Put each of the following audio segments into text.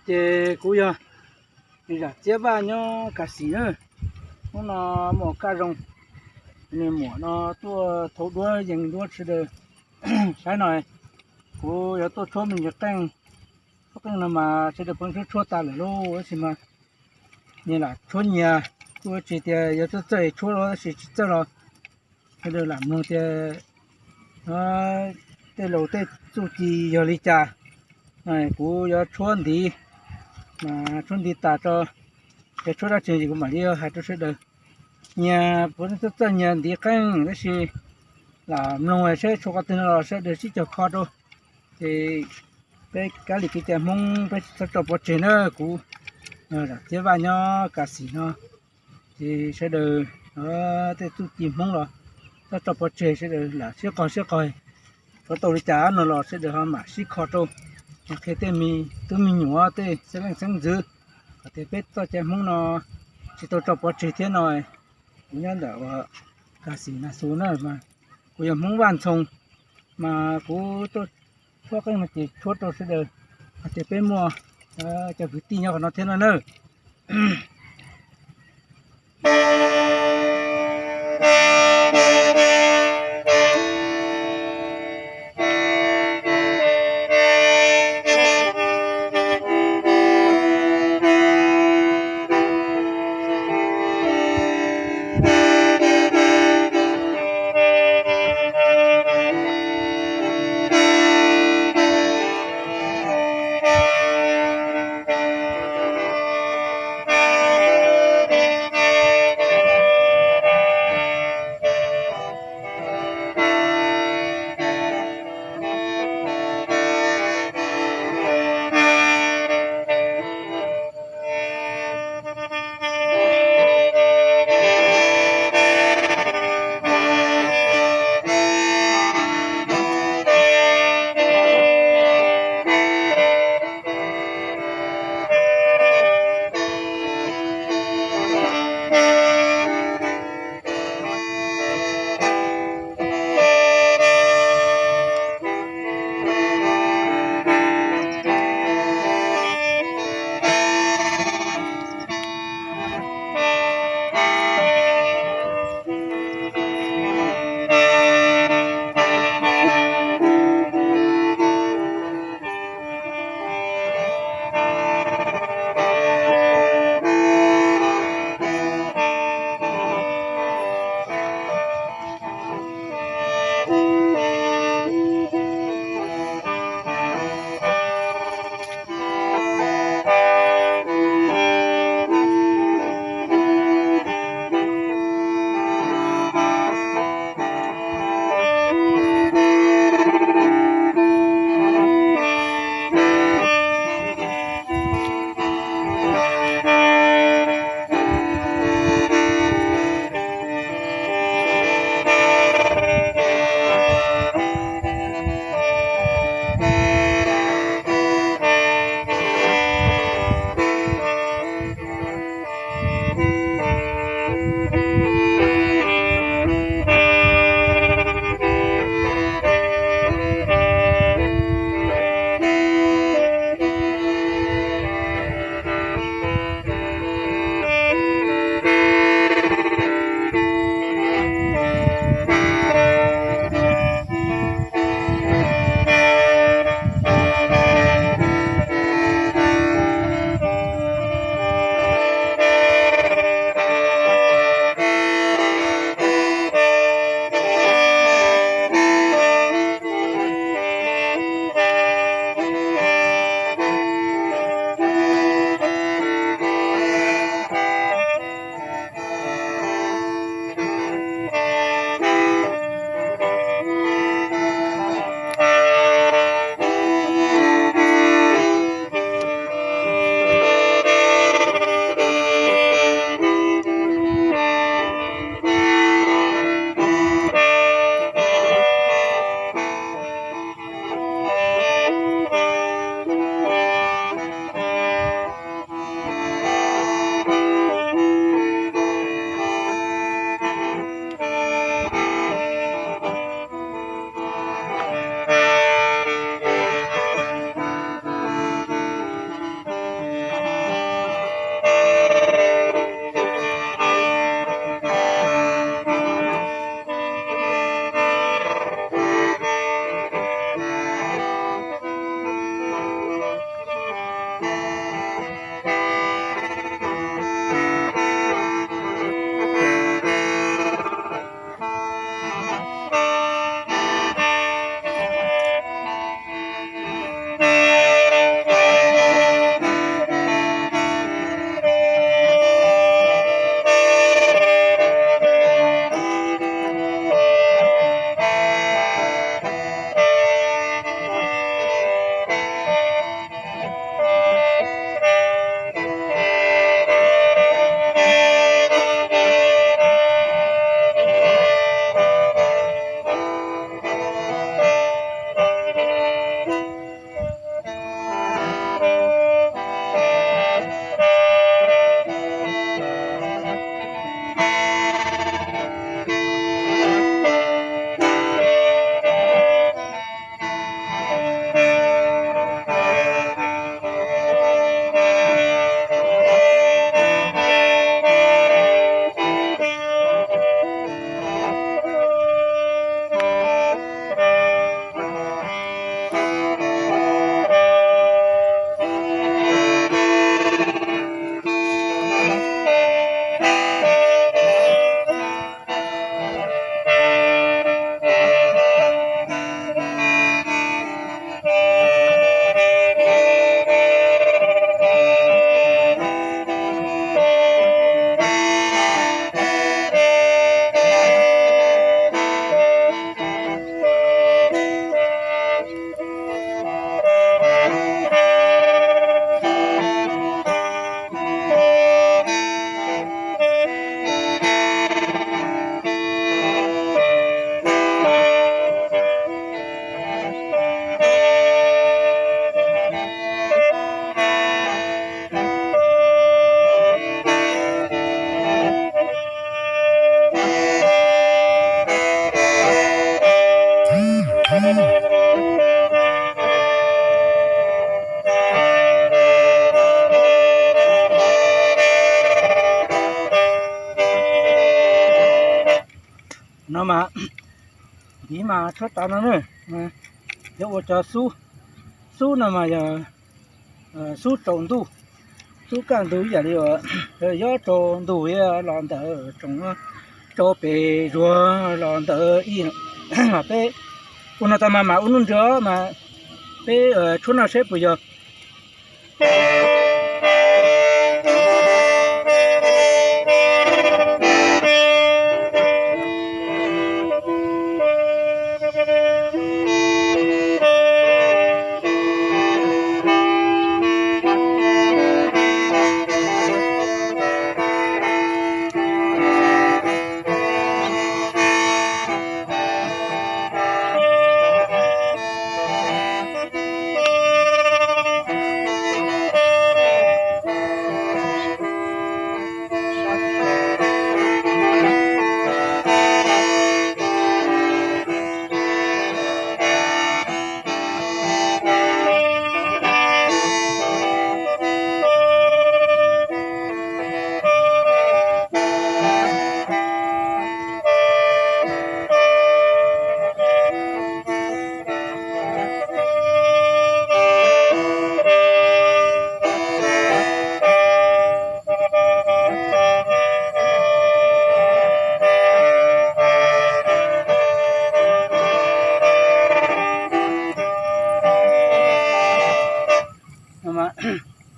Ces kuv yog Zam Txiab Vaj nyob Kas Xis na. Hnub no muaj kaj zoo, nws muam no tuaj thauj duab yees duab sawv daws saib no. Kuv yuav tuaj tshuab me ntsis qeej, tshuab qeej no mas sawv daws pheej tshuab tshuab tas lawm lauj, tab sis mas nyias lam tshuab nyias, kuj tsis tias yuav txawj txawj tshuab los tab sis tsis txawj los sawv daws lam mloog tias tej laus tej txuj ci yog li cas. Kuv yuav tshuab ntiv, mas tshuab ntiv tas tso, ces tshuab dab tsi ces kuv mam li hais rau sawv daws. Nyias puav leej txawj txawj nyias ntiv qeej tab sis lam mloog saib tshuav qhov twg no los sawv daws sib cog kho rau. Ces peb kab li kev cai Hmoob peb txhob tso pov tseg na. Kuv Zam Txiab Vaj nyob Kas Xis no, ces sawv daws tej txuj ci Hmoob los txhob tso pov tseg, sawv daws lam sib qog sib qog. Tshuav tau li cas no los sawv daws ho mam sib kho rau, qhia tej me tub me nyuam tej xeeb leej xeeb ntxwv, kom tias peb txoj cai Hmoob no tsis tau tso pov tseg thiab no. Kuv nyob ntawm uas Kas Xis Nas Xus na, kuv yog Hmoob Vaj Ntxhoo, mas kuv tuaj tshuab qeej no ces tshuab rau sawv daws, hais tias peb muaj cov kwv tij nyob qhov no thiab no na. Mas tiv mas tshuab tas no na, yuav ua cov xub, xub no mas yog xub tsaus ntuj, xub kaj ntug ib yam li uas yob tsaus ntuj los ntawm tsoom, tsaus pes zuag los ntawm ib. Peb ua no tag mas mam ua nuj nrws mas peb tshuab noj seb puas yog.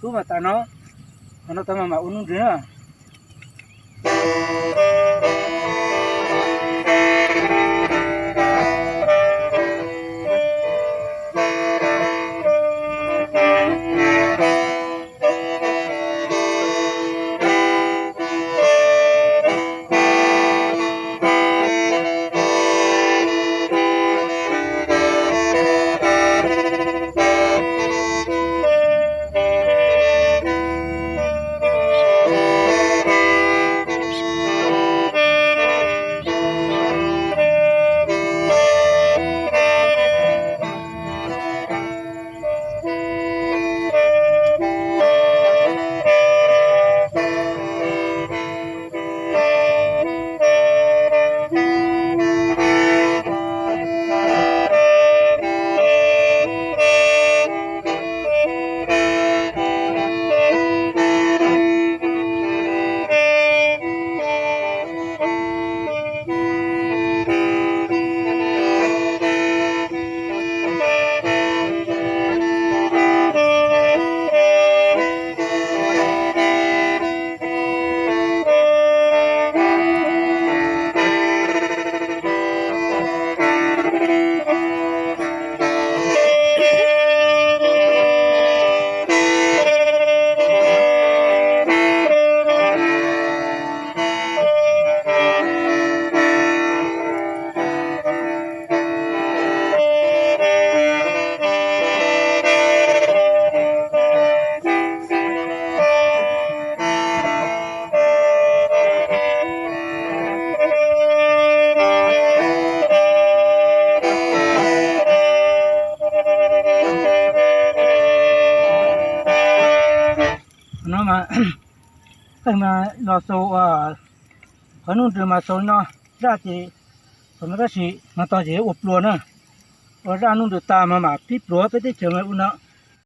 Xub mas tas no, qhov no tau mas mam ua nuj nrws na. No mas qeej mas los xaus, qhov nuj nrws mas xaus li no, zaj ces xaus no tab sis no tog ces ua pluas na. Ua zaj nuj nrws tas mas mam pib pluas, peb teb chaws mas ua no.